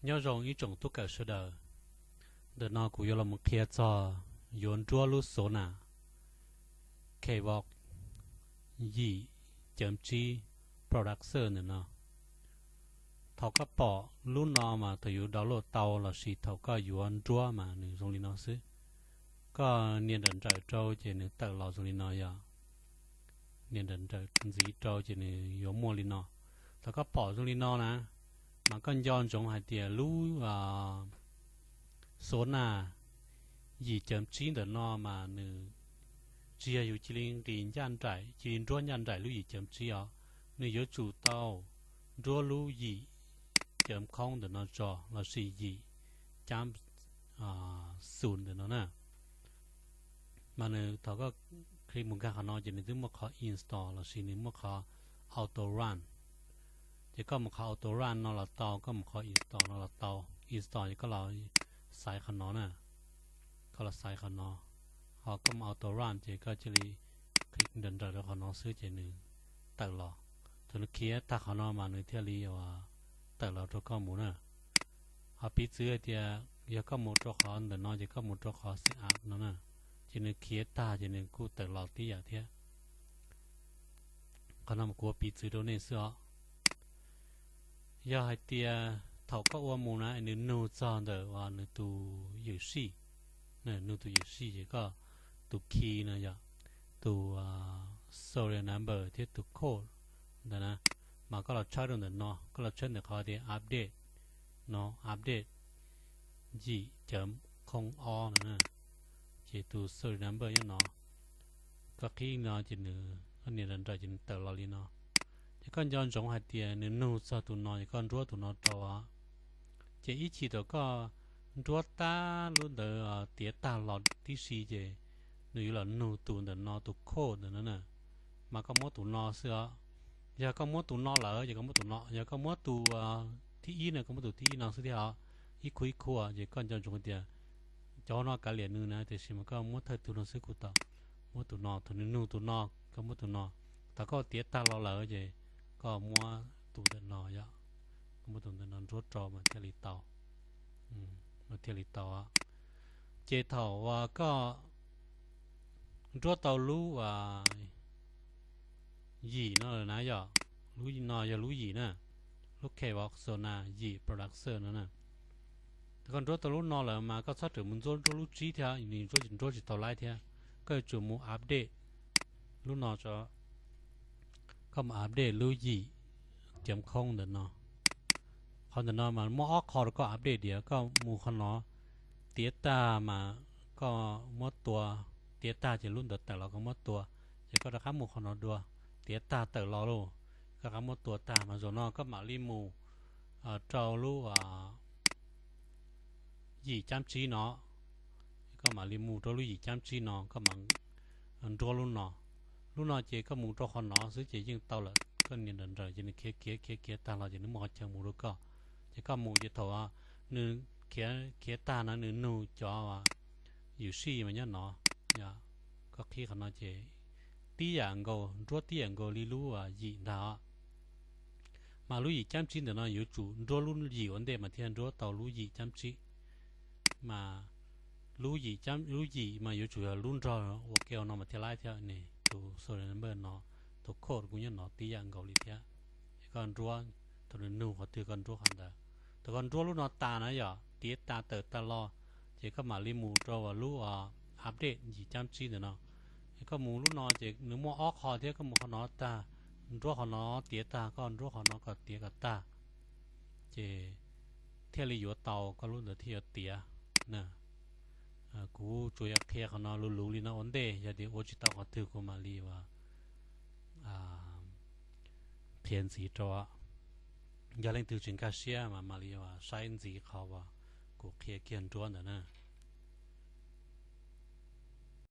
Nyob zoo ib tsoom tub kawm sawv daws, ntawm no kuv yuav los mus qhia txog yuav nruab lub Sonar Keyboard yim ceev tsib Producer ntawm no. Thaum koj pom lub no mas thaum yus download tau lossis thaum koj yuav nruab mas nws zoo li no xwb. Koj nias nrawm nrawm rau ces nws tawm los zoo li no yog, nias nrawm nrawm ntxiv rau ces nws yuav muaj li no. Thaum koj pom zoo li no na, mas koj nco ntsoov hais tias lub Sonar yim ceev tsib ntawm no mas nws tsis yog yus cia li nqis ncaj nraim, cia li nruab ncaj nraim lub yim ceev tsib os, nws yuav tsum tau nruab lub yim ceev khoob ntawm no tso lossis yim cab xus ntawm no na. Mas nws thaum koj click mus nkag qhov no ces nws twb muaj qhov install lossis nws muaj qhov auto run. Ces koj mus qhov auto run no los tau, koj mus qhov install no los tau. Install ces koj los xaiv qhov no na, koj los xaiv qhov no, ho koj mus auto run ces koj cia li click nrawm nrawm rau qhov no xwb ces nws tawm los. Thaum nws khiav tag qhov no mas nws thiaj li tawm los rau koj mus na. Ho piv txwv hais tias yog koj mus rau qhov ntawm no ces koj mus rau qhov set up no na, ces nws khiav tag ces nws kuj tawm los tib yam thiab. Qhov no kuv ua piv txwv rau nej xwb os. Yog hais tias thaum koj ua mus na nws nug txog ntawm uas nws tus ywm sij, nug tus ywm sij ces koj tus key no yog tus serial number thiab tus code ntawd na, mas koj los tshawb rau ntawm no, koj los tshawb ntawm qhov tias update no, update yim ceev khoob ob no na, ces tus serial number nyob no. Koj qhib no ces nws, koj nias nrawm nrawm ces nws tawm los li no. Ces koj nco ntsoov hais tias nws nug txog tus no ces koj nruab tus no rau os. Ces ib chim thaum koj nruab tab lub ntawd tiav tag los tib si ces nws yuav los nug tus ntawm no, tus code ntawm no na, mas koj muab tus no xwb os. Yog koj muab tus no lawm ces koj muab tus no, yog koj muab tus thib ib no koj muab tus thib ib no xwb thiab os. Ib khu ib khu ces koj nco ntsoov tias cov no kav liam nws na, tiam sis mas koj muab thawj tug no xwb kuj tau. Muab tus no, thaum nws nug tus no koj muab tus no, thaum koj tiav tag los lawm ces koj muab tus ntawm no yom, koj muab tus ntawm no nruab rau mas thiaj li tau, mas thiaj li tau. Ces thaum uas koj nruab tau lub yim no lawm na yom, lub no yog lub yim na, lub Keyboard Sonar yim Producer no na. Thaum koj nruab tau lub no lawm mas koj txhob rawm mus nruab, nruab lub tsib thiab, nws nruab tsis tau laib thiab. Koj yuav tsum mus update lub no tso, koj mus update lub yim ceev khoob ntawm no. Qhov ntawm no mas muaj ob qho rau koj update diam, koj mus qhov no tiav tag mas koj muab tua, tiav tag ces lub ntawd tawm los koj muab tua, ces koj rov qab mus qhov no dua, tiav tag tawm los lauj, koj rov qab muab tua tag mas zaum no koj mam li mus rau lub yim cab tsib no, koj mam li mus rau lub yim cab tsib no koj mam nruab lub no. Lub no ces koj mus rau qhov no xwb ces yeej tau lawm, koj nias nrawm nrawm ces nws khiav khiav khiav khiav tag los ces nws muaj qhov chaw mus rau koj. Ces koj mus ces thaum nws khiav khiav tag no nws nug cov ywm sij mas nyob no, koj qhib qhov no ces tib yam nkaus, nruab tib yam nkaus li lub yim ntag os. Mas lub yim cab tsib ntawm no yuav tsum nruab lub yim ua ntej mas thiaj nruab tau lub yim cab tsib. Mas lub yim, lub yim mas yuav tsum yog lub nrog ua ke no mas thiaj laib thiab ne. Tus serial number no, tus code kuj nyob no tib yam nkaus li thiab. Es koj nruab, thaum nws nug qhov twg koj nruab qhov ntawd. Thaum koj nruab lub no tas na yom, tiav tas tawm tas los, ces koj mam li mus rau lub update yim cab tsib ntawm no. Es koj mus lub no ces nws muaj ob qho thiab, koj mus qhov no tag, nruab qhov no tiav tag, koj nruab qhov no kom tiav kom tag, ces thiaj li yuav tau, koj lub ntawd thiaj yuav tiav na. Kuv tsuas yog qhia qhov no luv luv li no ua ntej, yog tias ua tsis tau qhov twg kuv mam li ua qhia ntxiv rau. Yog leej twg tsis nkag siab mas mam li ua saib ntxiv qhov uas kuv qhia kiag nruab ntawd na.